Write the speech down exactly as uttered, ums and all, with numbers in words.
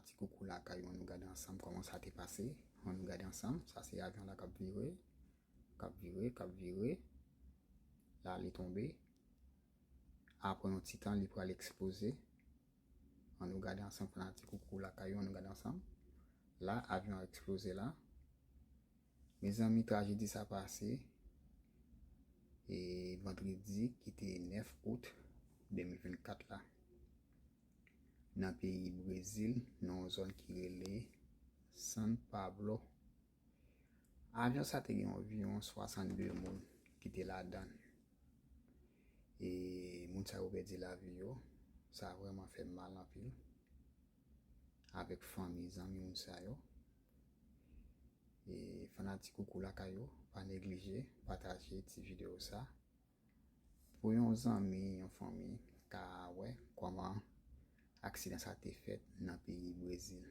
Ti koukou lakay ou, ann nou gade ansanm kòman sa te pase. Ann nou gade ansanm. Sa se avyon la k ap vire, k ap vire, k ap vire. La li tonbe. Apre yon ti tan li pral eksploze. Ann nou gade ansanm, fanatik Koukou Lakay yo, ann nou gade ansanm. La avyon an eksploze la. Mezanmi, trajedi sa pase e vandredi ki te nèf out de mil vennkat la, nan peyi Brezil, nan yon zòn ki rele San Pablo. Avyon sa te gen anviwon swasannde moun ki te ladan l. E moun sa yo pèdi lavi yo. Sa vrèman fè m mal anpil. Avèk fanmi, zanmi moun sa yo. E fanatik Koukou Lakay yo, pa neglije pataje ti videyo sa pou yon zanmi, yon fanmi ka wè kòman aksidan sa te fèt nan peyi Brezil.